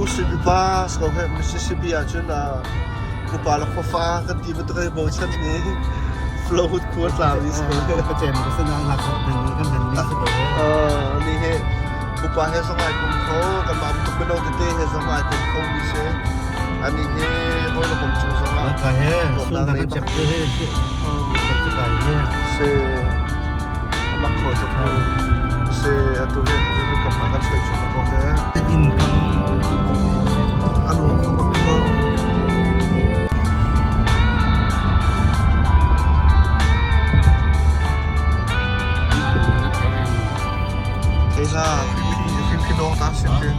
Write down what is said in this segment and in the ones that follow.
Ku Sipipa si ko heh. Mississippi ahcun pupa le khuafa kan ti bantuk ai bochan mi Flowood khua tlami si ko heh. Pacem ka sinah lak kan hman mi si ko heh. Ni he pupa he zong ai kum kho, kanmah bantuk mino tete he zong ai kum kho mi si. Ani he hawi le kom chung zong ah Ka he sun kan chep te he kai he. Si mak kho tuk si atu he kam kan soi chung ko he. Inn kan Anu mak ko. Thei la phi phi dong ta si phi.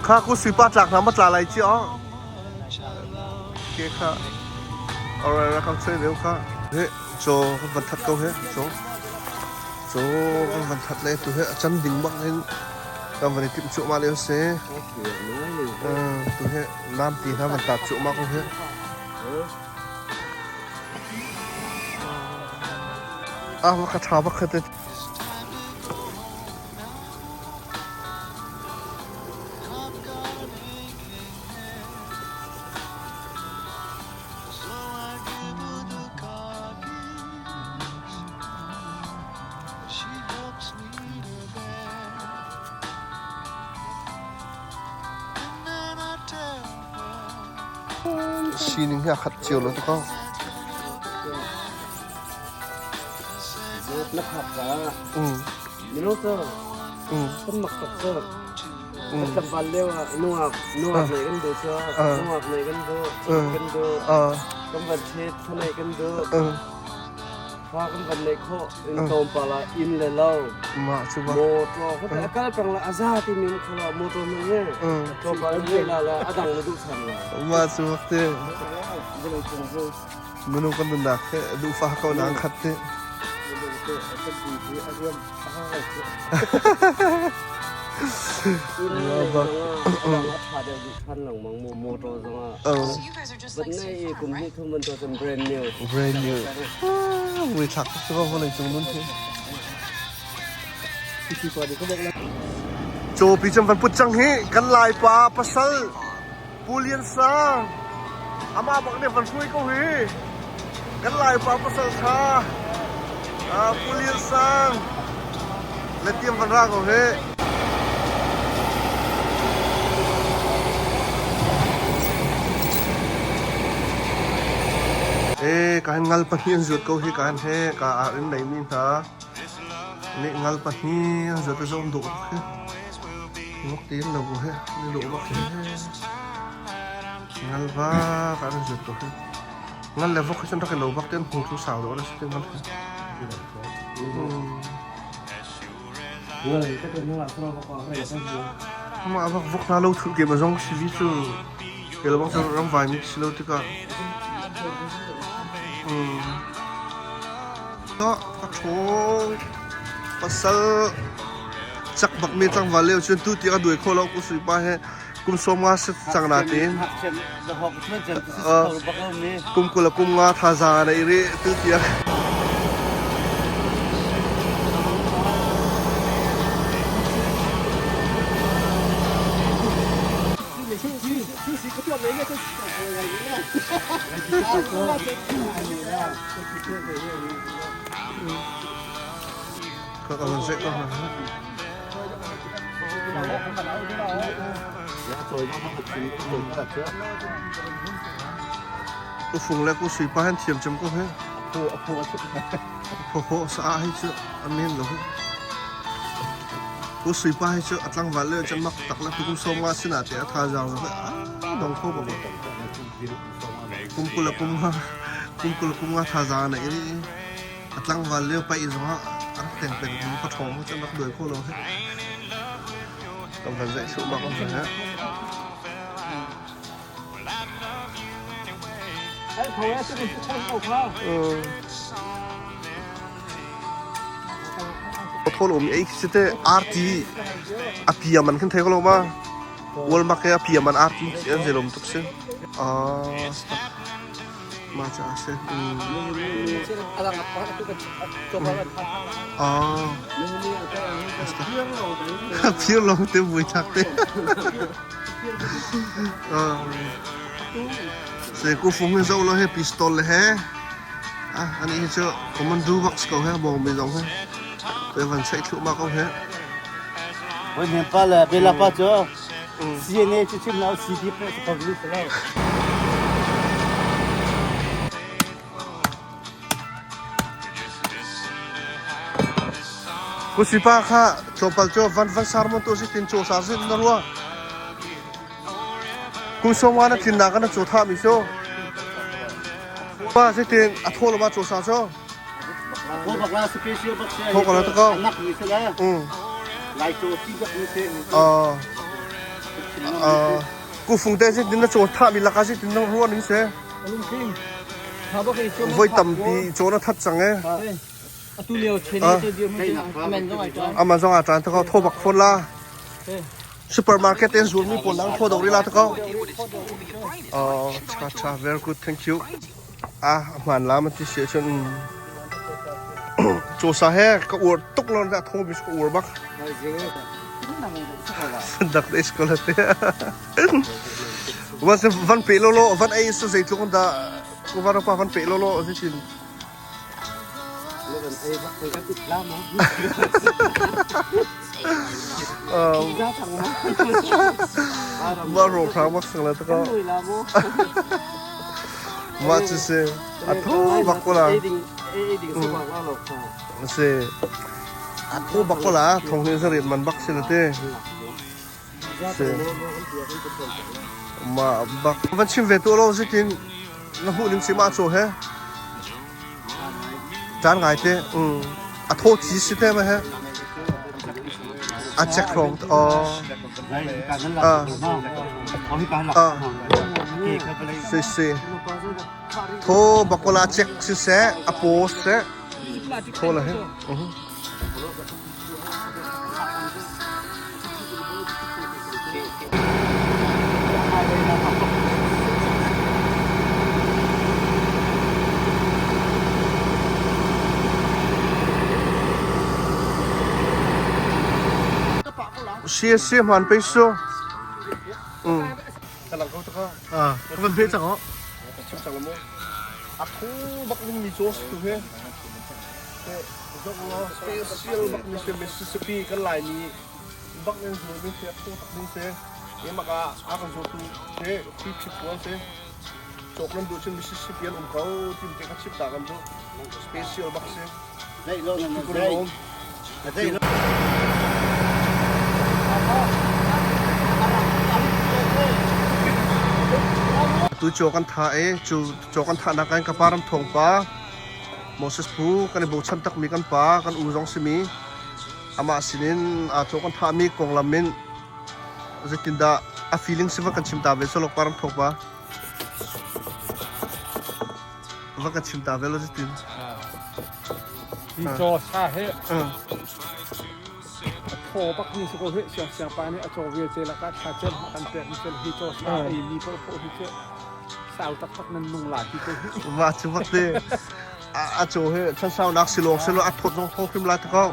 Kha ku suipa tlak hna ma tla lai ci oh. Ke kha alright rakam choi leu kha. He cho kan van that ko he cho. Cho kan van that le tu he a cam ding bak in kan van i timh cu ma leo se. Tu he nam ti hna van tat cu ma ko he. Ah va ka tha bak kha te. Sining hi a khat cio lo tuk ko. Na khap ka. Mino cu kan mak tuk cu. Kan tlangval lio ah nungak nungak nei kan duh cu nungak nei kan duh kan duh kan van ṭhit thanei kan duh fa kan van neih khawh in tlawmpal ah inn le lo Mah cu ba. motor ka a kal peng la a za ti mi kho lo motor mei he tlawmpal in la la a dang na duh than la Mah cu bak te. Vawlei cung cu Minung kan nunnak he duhfah ko nang khat te. Minung te a kan ti hi a riam a ha ngai cu. Brand new. Brand new. Mui thlak cu ka vawlei cung nun hi. Cawpi cam van put cang hi kan Laipa pasal Pu Lian Sang amah bak nih van hruai ko hi kan Laipa pasal tha Pu Lian Sang le tiam van ra ko hi. E ka han ngal pahnih an zuat ko hi ka han he ka ar in nei mi hna nih ngal pahnih an zuat zong dawh tuk hi. Ngok tin lo he ni lo bak he ngal va ka an zuat ko hi. Ngal le vok hi cun rak i lo bak ten hung cu sau dawh na si te ngal hi. Mah vok vok hna lo thul ke ma zong si vi cu ke lo bang cu ram vai mi si lo tikah. Ka ṭhawng pasal cak bakmi tlangval lio cun tu tiang a duai kho lo ku sui pa he kum 50 si cang natin kum 20 kum nga thazaang a nei rih tu tiang. Ku fung le ku sui pa han thiam cem ko he. Pho sa hi cu a men lo. Ku sui pa hi cu a tlangval le cun mak tak le kum 50 sinah te a thazaang zong a dong kho bak. Kum 20 kum nga kum 20 kum nga thazaang na i a tlangval lio paih zong ah a rak teng peng mu ka ṭhawng cu rak duai kho lo he. Kan van zeih suh bak ang he. Thol um ei khi te RT a pia man khan thei ko lo ma Walmart ke a pia man RT chi an zelom tuk si. Ah ma cha se. Ah phir lo te vui thak te. Se ku fung hi zo lo he pistol le he ah ani hi chu commando box ko he bong mi zong he te van sei thlu ma ko he. Voi nem pa le bela pa chu CNA chu chim lau CD pe ko lu lo. Kusipa kha tlawmpal cu van van sar mon tu si tin chu sa sin na rua. Kum 50 na tlin nak na chu tha mi cu. Pa si tin a thaw lo ma chu sa cu. Tho bak la special bak se. Tho ko la ta ko. Nak mi se la. Lai chu ti bak mi se. Ku fung te si tin na chu tha mi laka si tin na rua ning se. Voi tampi cawn a that cang ee. Atu lio chen te dir amen zong ai ṭan. Aman zong ai ṭan ta ko tho bak fawn la. Supermarket in zulmi pawl lang tho dok ri la ta ko. Oh, cha cha very good thank you. Ah, hman la man ti si chun. Cho sa he ka ur tuk lon da tho bis ka ur bak. Dak de school te. Van se van pe lo lo van ei su zeitluk da ku van pa van pe lo lo si chin. Ma ro phang bak sang la ta ko. Ma chu se a tho bak ko la. Se a tho bak ko la thong ni sa rin man bak se la te. Mah bak van chim ve tuah lo zeitin na hmuh ning si mah cu he caan ngai te a thaw ci si te ma he a check rong oh si si thaw bakola check si seh a post seh thaw la he. Si si hman pe su. Ah, ka van pe cang o. A thu bak ning mi chaw tu he. Special bak mi si Mississippi kan Laimi bak in hmu mi si phu tak ding si e maka a kan zotu si phi phi puan si cawk nan duh cun Mississippi an um ko tim te ka chip ta kan duh special bak si. Dai lo nan dai. Dai lo. Tu chaw kan tha e chu chaw kan tha nak kan ka param thong pa Moses phu kan i bochan takmi kan pa kan u zong simi amah sinin aa caw kan thahmi konglam in zeitindah a feeling si va kan chim ta ve solok param thok pa. Va ka chim ta ve lo tin. Hi caw sa he a thaw bak mi si ko he siang siang pa nih a caw vial ce lakah tha cem kan pek mi cel hi caw sa ei mi paoh paoh hi cu sau taktak nan nung la ti ko hi. Va cu bak te a caw he chan sau nak silong silo a thawt zong thawng hrim la te ko.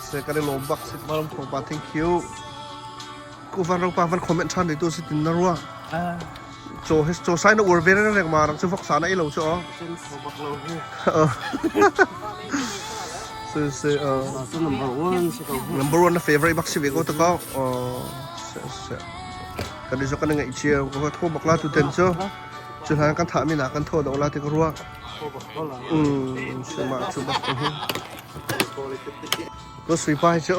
Se kan i lawm bak si malam thawng pa thank you. Ku van ro pa van comment than tu si tin na rua. Caw he caw sai na uar ve reng ma rang cu vok sa na ei lo cu aw. Se se Number one si ko. Number one na favorite bak si ve ko ta ko. Se se. Kan i zo kan ngai chia ko tho bak la tu ten cu. Cu hlan kan thah mi na kan tho do la ti ka rua. Se ma cu bak ko hi. Ko sui pa hi cu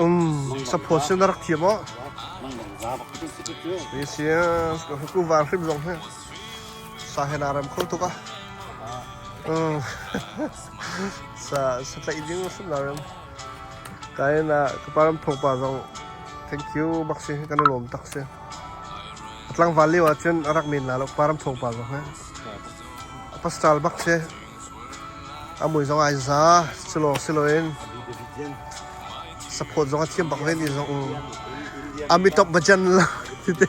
support sin na rak thiam aw. Yes yes ko ku var hrim zong he. Sa he na ram kho tuk a. Sa sa tlaih ding hrim na ram. Kai na ka param thong pa zong thank you bak si kan i lawm tak si. Tlangval lio ah cun a rak men la lo param thong pa zong he. A pastor bak si. A mui zong ai za silawng siloin support zong a thiam bak ve ni zong Amitabh Bachchan la tite.